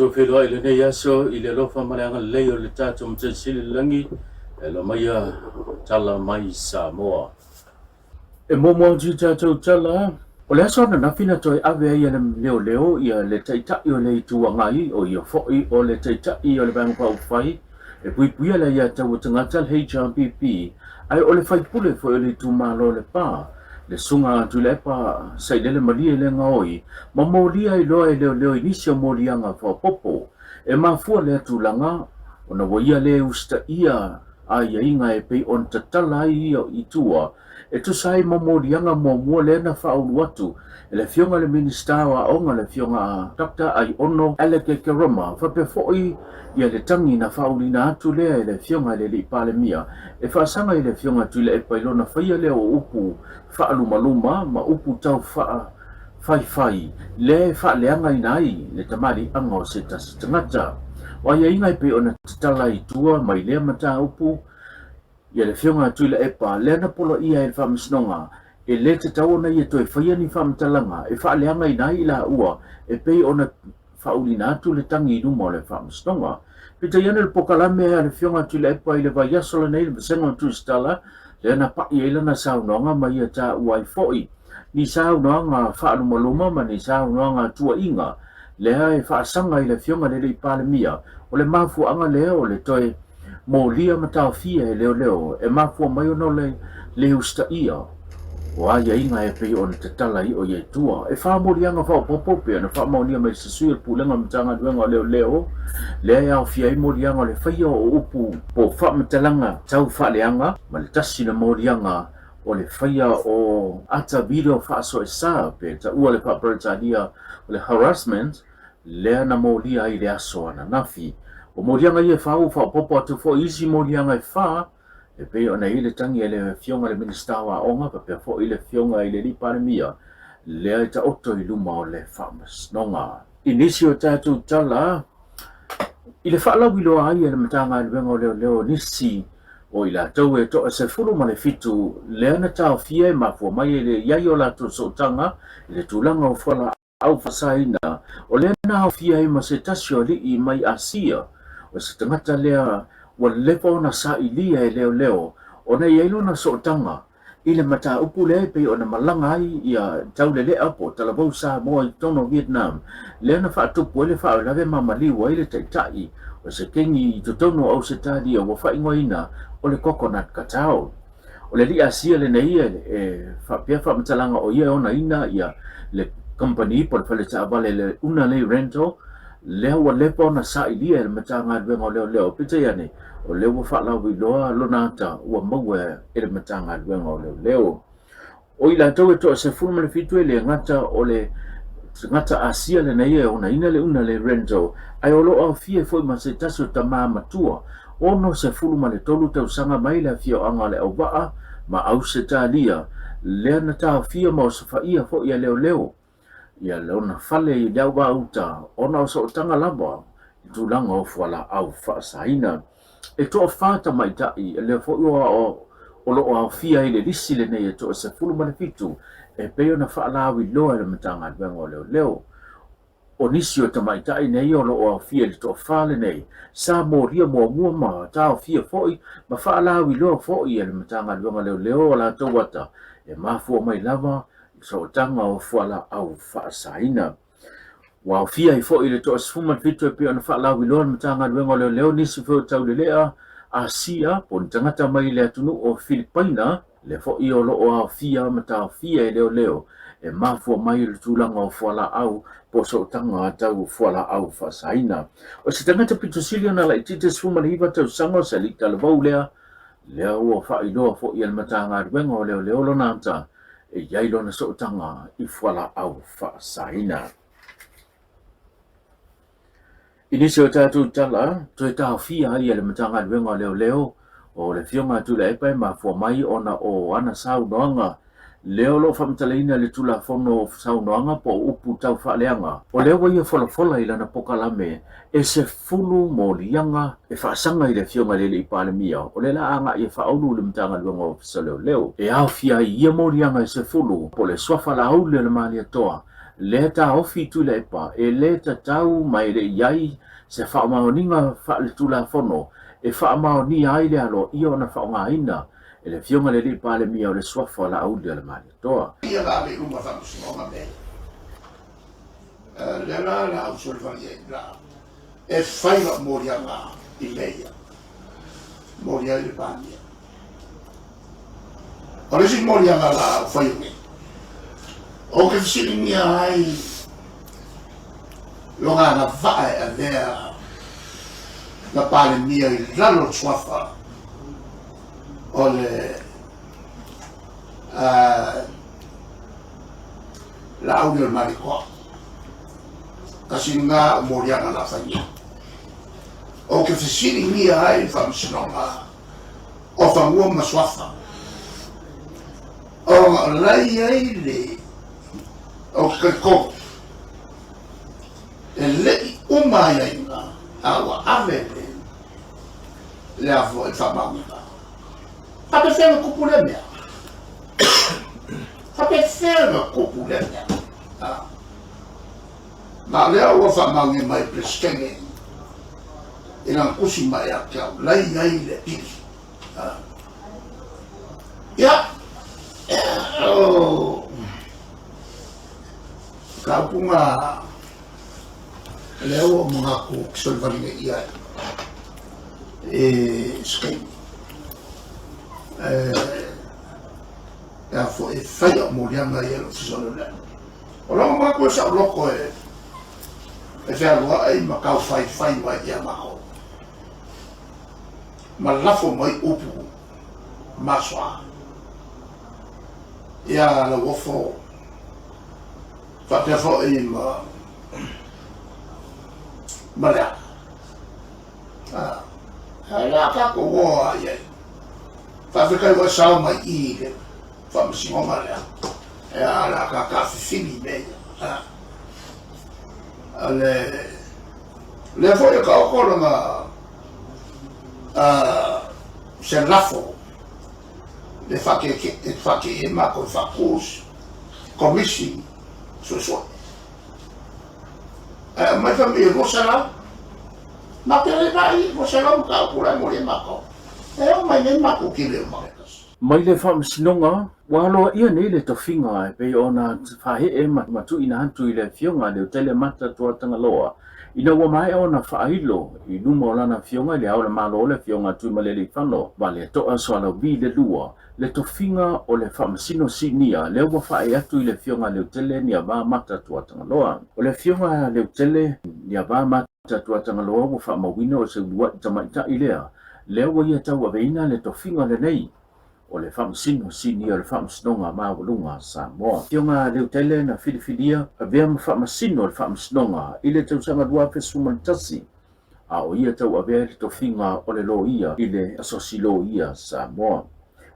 Ua feiloai i lenei aso i le alofa ma le agalelei o le tatou Matai Sili i le Lagi, e alo maia tala mai Samoa. E muamua atu i tatou tala, o le aso ananafi na toe ave ai e le leoleo ia le Taitai o le Itu Agai, o ia foi o le Taitai o le Vaega Faaupufai e puipuia le aiatatau a tagata, le HRPP, ae o le faipule foi o le itumalo o Lepa, le Susuga a Tuilaepa Sailele Malie le gaoi ma molia ai loa e leoleo i nisi o moliaga faaopoopo. E mafua lea tulaga ona ua ia le usitaia aiaiga e pei ona tatala ai ia i tua e tusa ai ma moliaga muamua lea na faaulu atu e le Afioga i le Minisita o Aoga le Afioga a Doctor Aiono Alec Keroma faapea foi ia le tagi na faauluina atu lea e le Afioga i le Alii Palemia e faasaga i le Afioga Tuilaepa i lona faia lea o upu faalumaluma ma upu tau faafaifai lea e faaleagaina ai le tamaliiaga o se tasi tagata. O aiaiga e pei ona tatala i tua mai lea mataupu ia le Afioga Tuilaepa lea na poloaia e le Faamasinoga e le tatau ona ia toe faia ni faamatalaga e faaleagaina ai i laua e pei ona faaulina atu le tagi i luma o le Faamasinoga. Peitai ane o le polokalame a le Afioga Tuilaepa i le vaiaso lenei i le Vasega o Tusitala lea na pai ai lana saunoaga ma ia taua ai foi ni saunoaga faalumaluma ma ni saunoaga tuuaiga lea e faasaga i le Afioga i le Alii Palemia. O le mafuaaga lea o le toe molia ma taofia e leoleo e mafua mai ona o le le usitaia o aiaiga e pei ona tatala ai o ia i tua. E faamoliaga faaopoopo pei ona faamaonia mai e se sui o le Pulega o le Matagaluega o Leoleo lea e aofia ai moliaga o le faia o upu po o faamatalaga tau faaleaga ma le tasi na moliaga o le faia o ata video faasoesa pe taua le faa-Peretania o le harassment lea na molia ai i le aso ananafi. O moliaga ia e fā ua faaopoopo atu foi isi moliaga e fā e pei ona i ai le tagi a le Afioga i le Minisita o Aoga faapea foi le Afioga i le Alii Palemia lea e taoto i luma o le Faamasinoga. I nisi o tatou tala i le faalauiloa ai e le Matagaluega o Leoleo nisi o i latou e toa 17 lea na taofia e mafua mai e le i ai o latou sootaga i le tulaga o fualaau faasaina, o lea na aofia ai ma se tasi o alii mai Asia, o se tagata lea ua leva ona sailia e leoleo ona e i ai lona sootaga i le mataupu lea e pei ona malaga ai ia Taulelea po o Talavou Samoa i totonu o Vietnam, lea na faatupu ai le faalavelave ma maliu ai le taitai o se kegi i totonu o Ausetalia ua faaigoaina o le Coconut Cartel. O le alii Asia lenei e faapea faamatalaga o ia e onaina ia le kamupani po o le fale taavale le Unalei Rental lea ua leva ona sailia e le Matagaluega o Leoleo. Peitai ane, o lea ua faalauiloa lona ata ua maua e le Matagaluega o Leoleo. O i latou e toa 17 e le gata o le tagata Asia lenei e onaina le Unalei Rental, ae o lo o aofia foi ma se tasi o tama matua 63 tausaga mai le afioaga o Leauvaa ma Ausetalia, lea na taofia ma osofaia foi e leoleo ia lona fale i Leauvaa-uta ona o sootaga lava i tulaga o fualaau faasaina. E toafa tamaitai, lea foi o lo o aofia ai le lisi lenei e toa 17 e pei ona faalauiloa e le Matagaluega o Leoleo. O nisi o tamaitai nei o lo o aofia i le toafa lenei, sa molia muamua ma taofia foi ma faalauiloa foi e le Matagaluega Leoleo o latou ata e mafua mai lava i sootaga o fualaau faasaina. Ua aofia ai foi le toa 17 e pei ona faalauiloa e le Matagaluega o Leoleo nisi foi o taulelea Asia po o ni tagata mai le atunuu o Filipaina, lea foi o lo o aofia ma taofia e leoleo e mafua mai i le tulaga o fualaau po o sootaga tau fualaau faasaina. O se tagata pito sili ona laitiiti 19 tausaga o se alii talavou lea, lea ua faailoa foi e le Matagaluega o Leoleo lona ata e i ai lona sootaga i fualaau faasaina. I nisi o tatou tala, toe taofia ai e le Matagaluega o Leoleo o le Afioga a Tuilaepa e mafua mai ona o ana saunoaga lea o lo o faamatalaina i le Tulafono o Saunoaga po o Upu Tau Faaleaga. O lea ua ia folafola i lana pokalame e 10 moliaga e faasaga i le Afioga i le Alii Palemia, o lea la agai e faaulu i le Matagaluega o Ofisa o Leoleo. E aofia ai ia moliaga e 10 po o le suafa Laauli o le Malietoa. Lea taofi Tuilaepa e lē tatau ma e le i ai se faamaoniga faaletulafono e faamaonia ai le aloaia ona faaaogaina e le Afioga i le Alii Palemia o le suafa o Laaulialemalietoa. Ia la ave i luma faamasinoga mea ia. Lea la la au solivali ai la e fai lau moliaga i mea ia. Moli ai le Palemia. O le isi moliaga la au fai nei, ou te fesiligia ai lona agavaa e avea na Palemia i lalo o le suafa o le Laauli o le Malietoa. Tasi lena o moliaga la fai nei. Ou te fesiligia ai le Faamasinoga o Fanua ma Suafa, ona o la e i ai le, ou te talitonu, e le i uma aiaiga, a ua ave le, le a foi, le faamaoniga. Faapefea ona tupu lea mea? Faapefea ona tupu lea mea? Ma o lea ua faamaonia mai e le Peresetene i lana tusi mai ia te au, la e i ai le pili. Ia, o mataupu na lea ua ou manatu ou te solivali nei i ai i se taimi. E a foi, e fai au moliaga ia i le Ofisa o Leoleo. O lou manatu e saoloto e fealuai ma taufaifai mai ia matou, ma lafo mai upu masoa ia Lauofo faapea foi ma Leaga. Ae o le a tatou o lava i ai? Faafetai ua e sao mai i i le faamasinoga lea, ea o le a ta taafifili i mea ia. O le lea foi e taoto lona se lafo e faateia ai matou e faatu se komisi suesue. Ae aumai fai mai e 200, matou te le vaai i 200 mataupu la e molia matou. E oo mai nei matou te le o matou. Mai le Faamasinoga, ua aloaia nei le tofiga e pei ona faaee ma tuuina atu i le Afioga a Leutele Mata Tuatagaloa ina ua maea ona faailo i luma o lana Afioga i Le Ao o le Malo le Afioga a Tuimalealiifano Vaaleto'a Sualauvi le Lua, le tofiga o le Faamasino Sinia lea ua faaee atu i le Afioga a Leutele Niava Mata Tuatagaloa. O le Afioga a Leutele Niava Mata Tuatagaloa ua faamauina o se uluai tamaitai lea Lea ua ia tauaveina le tofiga lenei o le Faamasino Sinia o le Faamasinoga Maualuga a Samoa. Afioga Leutele na filifilia avea ma Faamasino o le Faamasinoga i le tausaga 2011, a o ia tauavea le tofiga o le Loia i le Asosi Loia Samoa.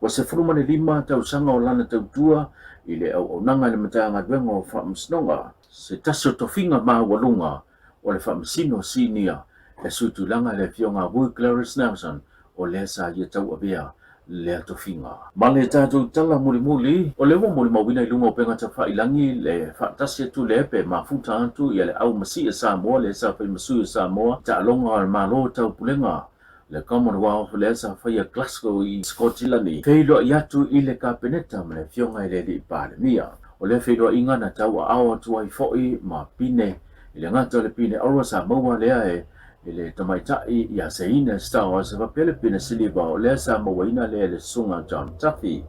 Ua 15 tausaga o lana tautua i le auaunaga i le Matagaluega o Faamasinoga, se tasi o tofiga maualuga o le Faamasino Sinia e sui tulaga le Afioga Woo Clarence Nelson o lea sa ia tauavea lea tofiga. Ma le tatou tala mulimuli, o lea ua molimauina i luga o upega tafailangi le faatasi atu lea pe mafuta atu ia le au Masia Samoa lea sa fai ma sui o Samoa i taaloga o le Malo Taupulega le Commonwealth lea sa faia Glasgow i Sikotilani, feiloai atu i le Kapeneta ma le Afioga i le Alii Palemia. O lea feiloaiga na tauaao atu ai foi ma pine i le gata o le pine auro sa maua lea e i le tamaitai ia Seina Stowers faapea le pine siliva o lea sa mauaina lea e le Susuga John Duffy.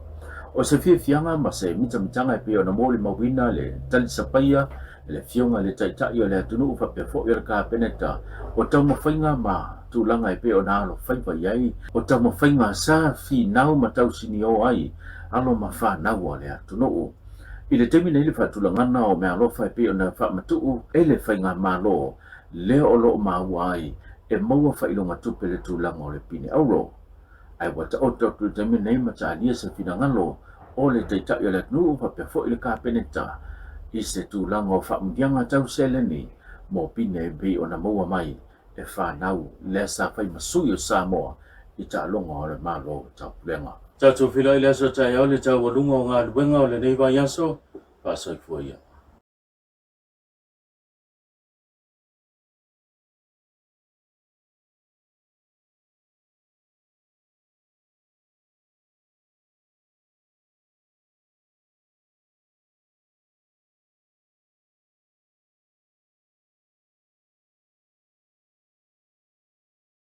O se fiafiaga ma se mitamitaga e pei ona molimauina le talisapaia e le Afioga i le Taitai o le atunuu faapea foi o le Kapeneta o taumafaiga ma tulaga e pei ona alofaiva i ai o taumafaiga sa finau ma tausinio ai alo ma fanau a le atunuu. I le taimi nei le faatulagana o meaalofa e pei ona faamatuu e le Faigamalo lea o lo o maua ai e maua faailoga tupe le tulaga o le pine auro. Ae ua taoto atu i le taimi nei ma talia se finagalo o le Taitai o le atunuu faapea foi le Kapeneta i se tulaga o faamuniaga tau seleni mo pine e pei ona maua mai e fanau lea sa fai ma sui o Samoa i taaloga o le Malo Taupulega. Tatou feiloai i le aso taeao i le taualuga o galuega o lenei vaiaso. Faasoifua ia.